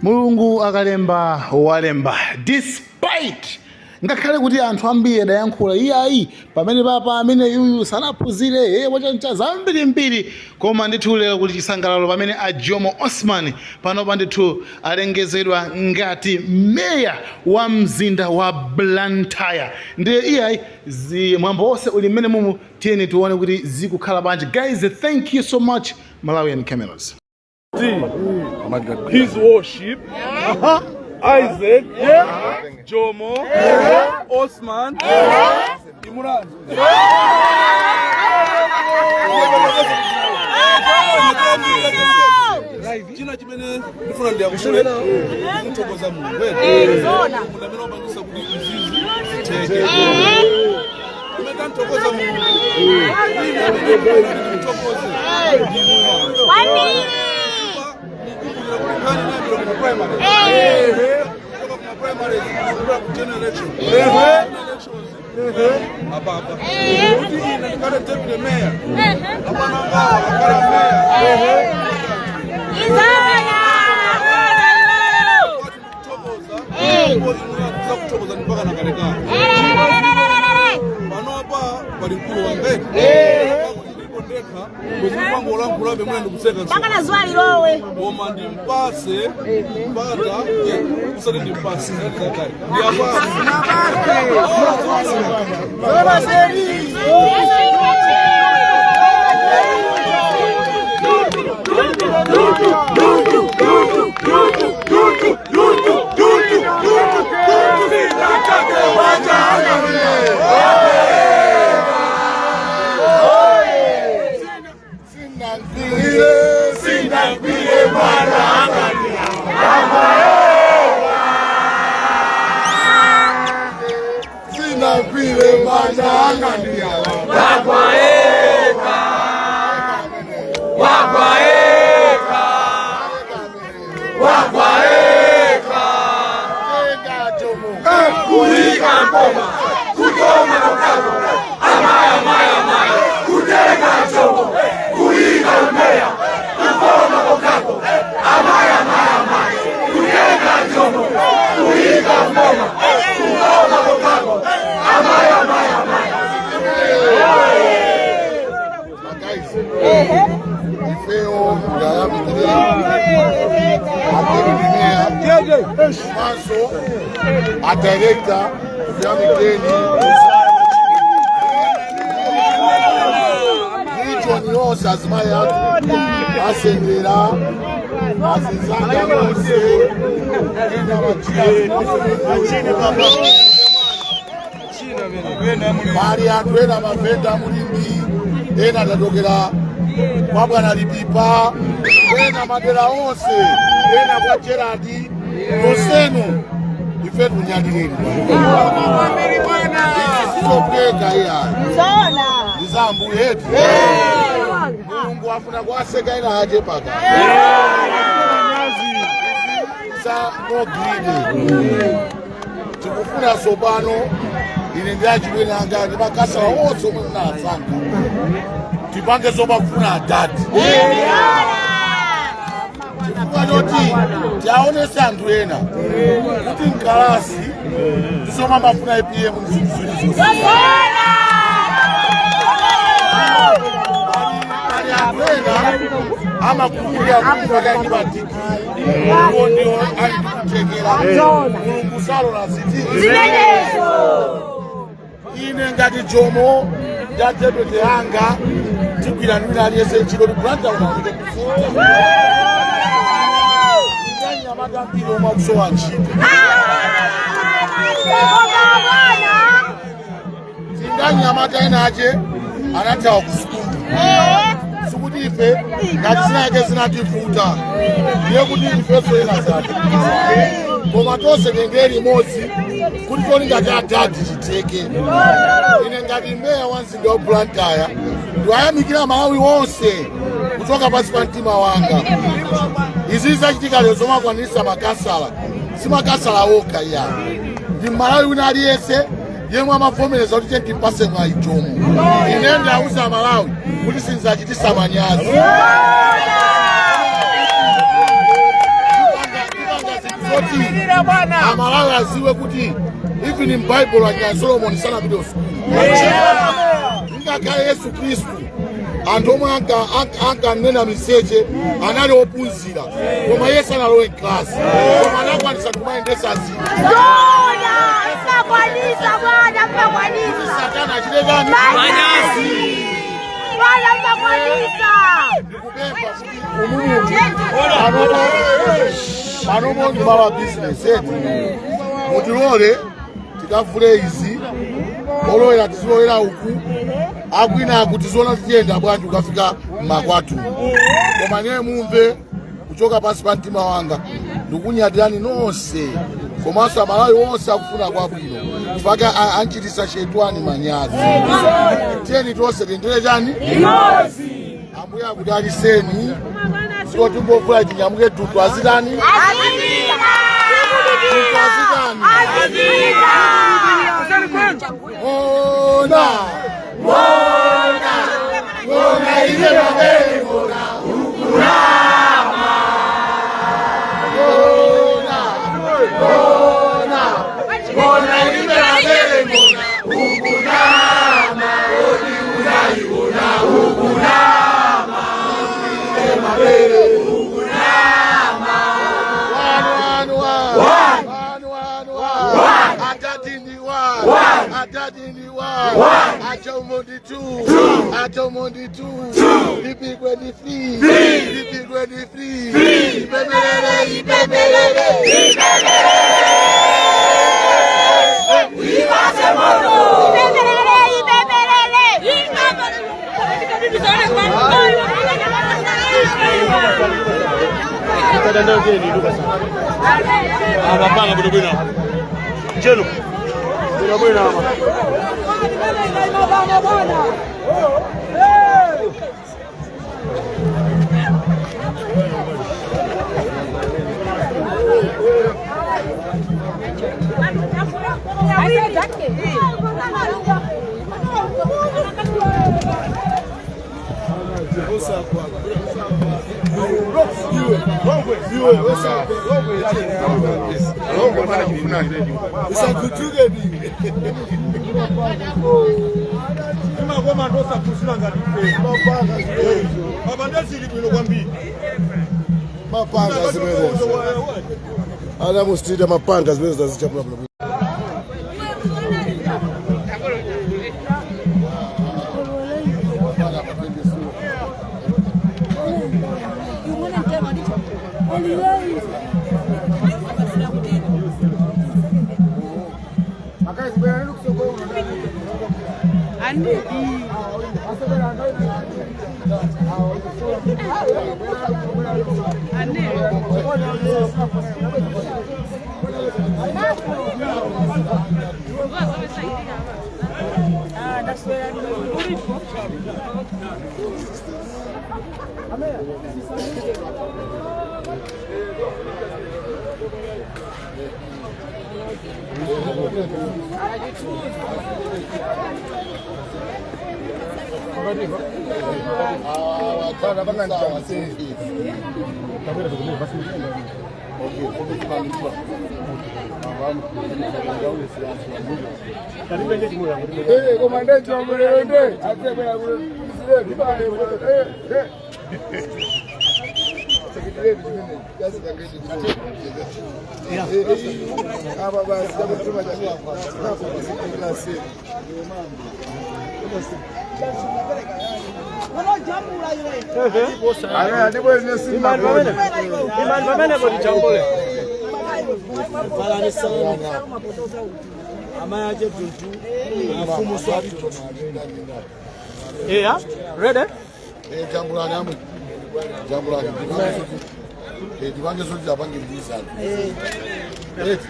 Mulungu akalemba walemba. Despite ngakhale kuti anthu ambiri adayankhula iyayi pamene papa amene yuyu sanaphunzire he wachancha zambirimbiri, koma ndithu lero kuli chisangalalo pamene a Jomo Osman panopa ndithu alengezedwa ngati meya wa mzinda wa Blantyre. Ndiye iyayi mwambo wonse uli mmene mumu, tiyeni tione kuti zikukhala bwanji. Guys, thank you so much, Malawian Cameras. His Worship Isaac Jomo Osman Imran. China chimene ndifuna ndiyankhule, kuthokoza Mulungu Mulungu amene wapangisa kuti izizi zitheke. Pamene tamthokoza Mulungu, wina amene ndifuna kuti timthokoze ndinu anthu. Mukumbukira kuti nkhani inayambira kuma primary, kuchoka kuma primary kupita ku general election, general elections apapa kuti ine ndikhale deputy mayor, apana ngawa akhala mayor. Kuthokoza ndipo inu anthu zakuthokoza mpaka nakalekale. Panopa pali mkulu wanga kuti ndipo ndekha bwezi kwangolankhulabe mwina ndikuseka. Mpaka na zuwa lilowe. Koma ndimpase mpata, usati ndimpase ndiyapase. Sinagwire manja anga ndiyawa. Guys, ifeyo ndayamikire a deputy mayor komanso a director, kuyamikeni region yonse, azimayi athu asendera, azinzanga onse, ena machina, pali anthu ena mavenda mulimbi, ena tatokera kwa bwana Lipipa, ena madera onse, ena kwa Gerard. Nonsenu ife tunyadireni, sizophweka iyayi. Zona. Ndi za Ambuye yetu. Mulungu afuna kuwaseka ena ache paka za no greed. Tikufuna tsopano ine ndi achibwene anga ndi makhansala onse omwe munasankha tipange zomwe akufuna adadi, chifukwa choti tiaonese anthu ena kuti mkalasi tisoma amafuna APM ndi zinthu ziwiri zonse. Pali anthu ena amakhulupirira kuti pakati pa degree iwo ndiwo ali ndikuthekera. Mulungu salola ziti Zimenezo. Ine ngati Jomo ndi a deputy anga tigwira wina aliyense ntchito kuti Blantyre unaoneke kufuta anyamata ambiri omwe akusowa ntchito. Tindanyamata ena ache anathawa ku sukulu. Sikuti ife ngati zinake zinativuta ndiye kuti ifenso ena zati, koma tonse tiyendere limodzi kuti cholinga cha adadi chitheke. Ine ngati meya wa mzinda wa Blantyre ndiwayamikira Malawi wonse kuchoka pansi pa mtima wanga. Izi zachitika lero zomakwanirisa makhansala, si makhansala okha iya, ndi Malawi wina aliyense yemwe amavomereza kuti tiye timpase mwayi Jomo. Ine ndauza Malawi kuti sinzachitisa manyazi. Tipanga Amalawi aziwe kuti even in Bible akina Solomon sanapite kusukulu. Ngakhale Yesu Khristu, anthu omwe ankanena miseche anali ophunzira, koma Yesu analowe mklasi, koma anakwanisa kumayendesa zinthu. Zona, mnakwanisa bwana, mnakwanisa. Satana achite chani? Manyazi. Bwana, mnakwanisa. Ndikupempha kuti umumunthu panopo ndi malo a bizinesi eti, mutilole tikavule izi, olowera tizilowera uku, akwina aku tiziona tiyenda bwanji ukafika mmakwathu. Koma niye mumve kuchoka pansi pa mtima wanga, ndikunyadirani nonse komanso Amalawi onse akufuna kwabwino, chifukwa anchitisa shetwani manyazi. Tiyeni tonse tiyendere chani? Ambuye akudaliseni. Siko timbovula tinyamuke tutu azitani? Azipita. Tutu azitani? Azipita. Ng'ona, ng'ona, ng'ona ine mabere ng'ona ukunama. Ng'ona, ng'ona, ng'ona ine mabere ng'ona ukunama. Odi unaiona ukunama. Ine mabere ukunama. One, one, one. One, one, one. Atati ndi one. Atati ndi one. Achomo ndi two. Achomo ndi two. Lipigwe ndi three. Lipigwe ndi three. Ipembelele, ipembelele. Ibebelele, ibebelele. Abapanga bwino bwino njeno bwino bwino apa. Imakoma ndosaphunzira ngati ife papa ndezili bwino kwambiri. Mapanga zimenezo. Adamu Street mapanga zimenezo zazichapula bwino. Imani pamene poti jambule. Yeah, ready? Jambulani amwe. Jambulani. Tipange zoti apange mgwirizano. Eti.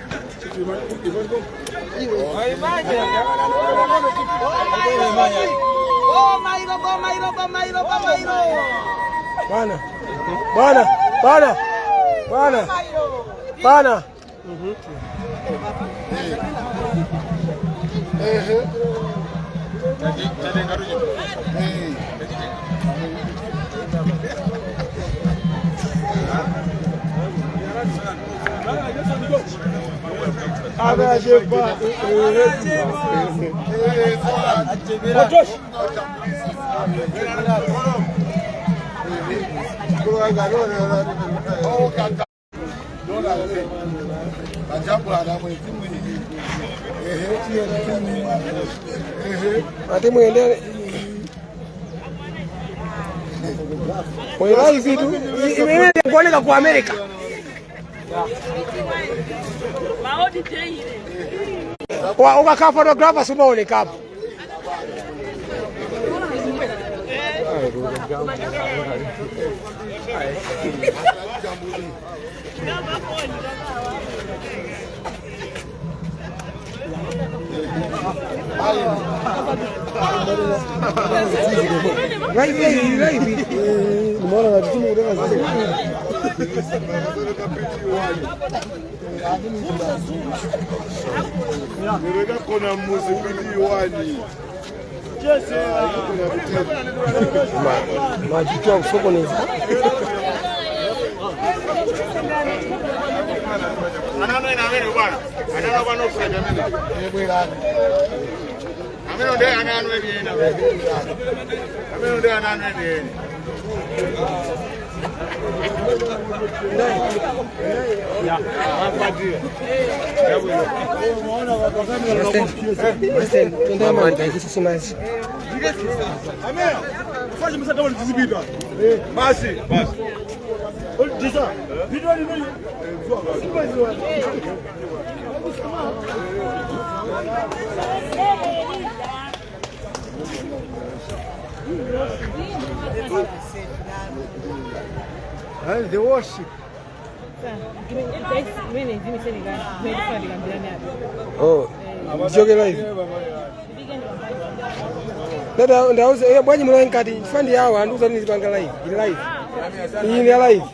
Bana. Bana. Bana. Bana. Bana. Anachepa. Otoshi. Ati muende kwenye live tu kuoneka kwa Amerika. Ukakaa photographer si umaoneka hapo. Live live. Nimeona na timu kutoka Kona muziki wani. Majitu ya kusokoneza. The worship. Oh, ndichoke live. Dada ndauze eh bwanyi mwana nkati fandi yawo anduza nizipanga live. Ili live. Iyi ni live.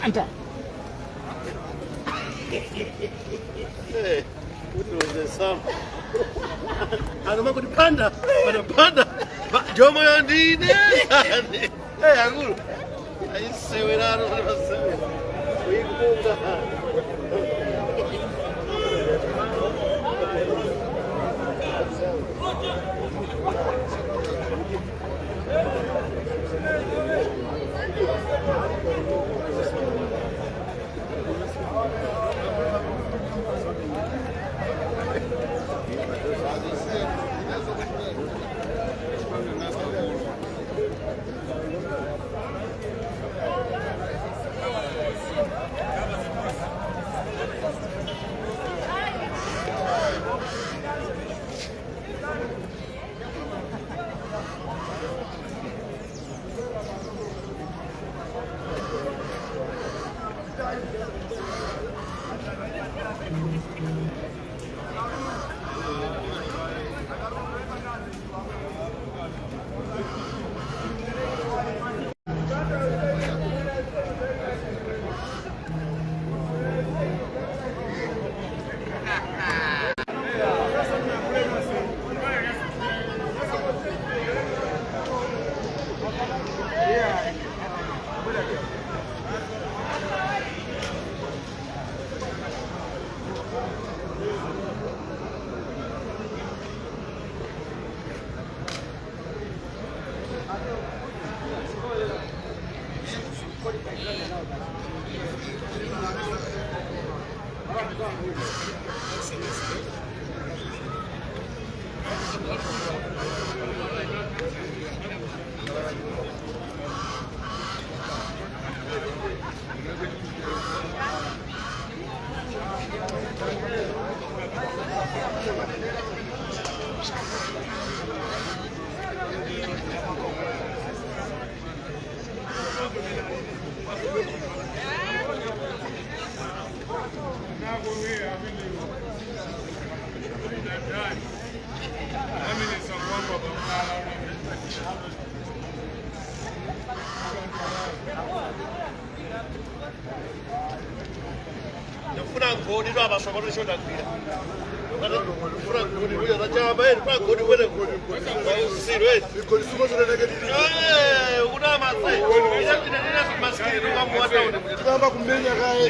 Panta. Anomakuti panda pano panda jomo yondine. Eh, akulu aisiwerano pasewera kuikunga. Ndifuna ngoni lwabasokoloshondakwira ndifuna ngoni uyazachamba ndifuna ngoni wene usirwe Tikamba kumenya kaye.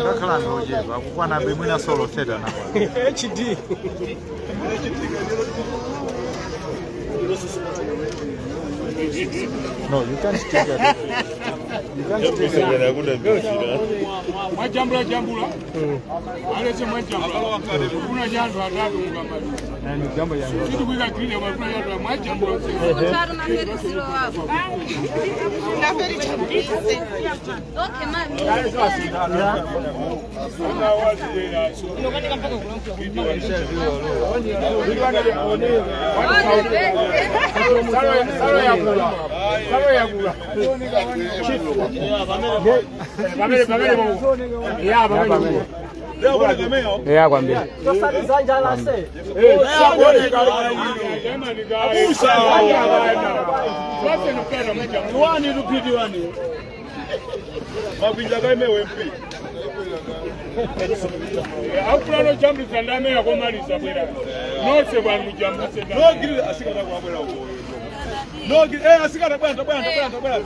Ngakhala ndochepa kukwana bemwina solo theta na HD. No, you can't take it. You can't take it. Mwajambula jambula alese mwajambula kuna jantu atatu mukamali kitu kuika green kwa kuna jantu mwajambula. Okay, mami. Ya kwambia. Akulano jambulisa ndamera komalisa bwera nonse bwanu mujambulise. Asikana bwana bwana bwana bwana.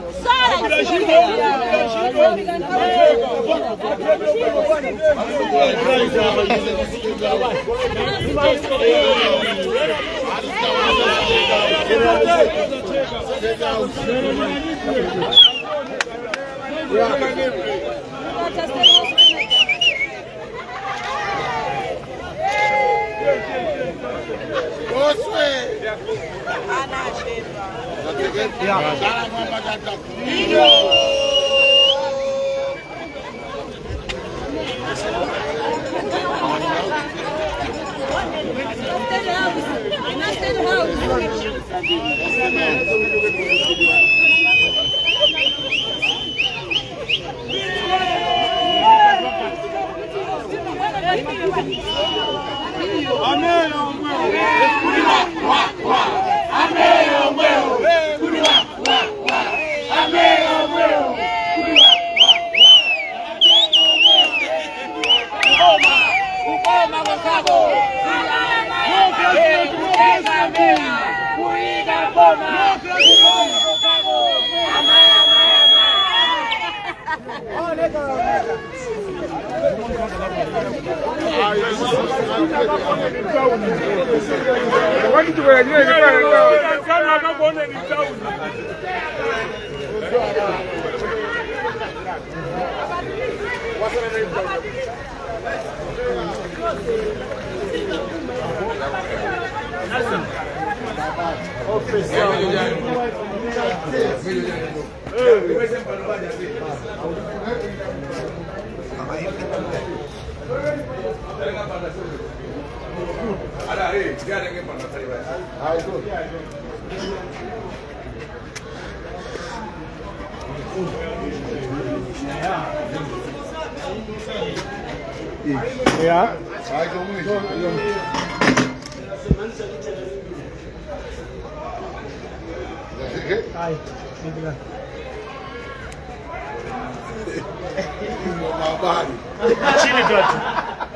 Chini tatu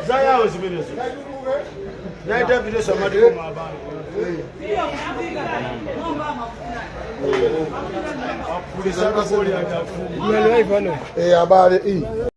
zayawo zimenezo naitavileso amatiko mabani Live ano. Abale.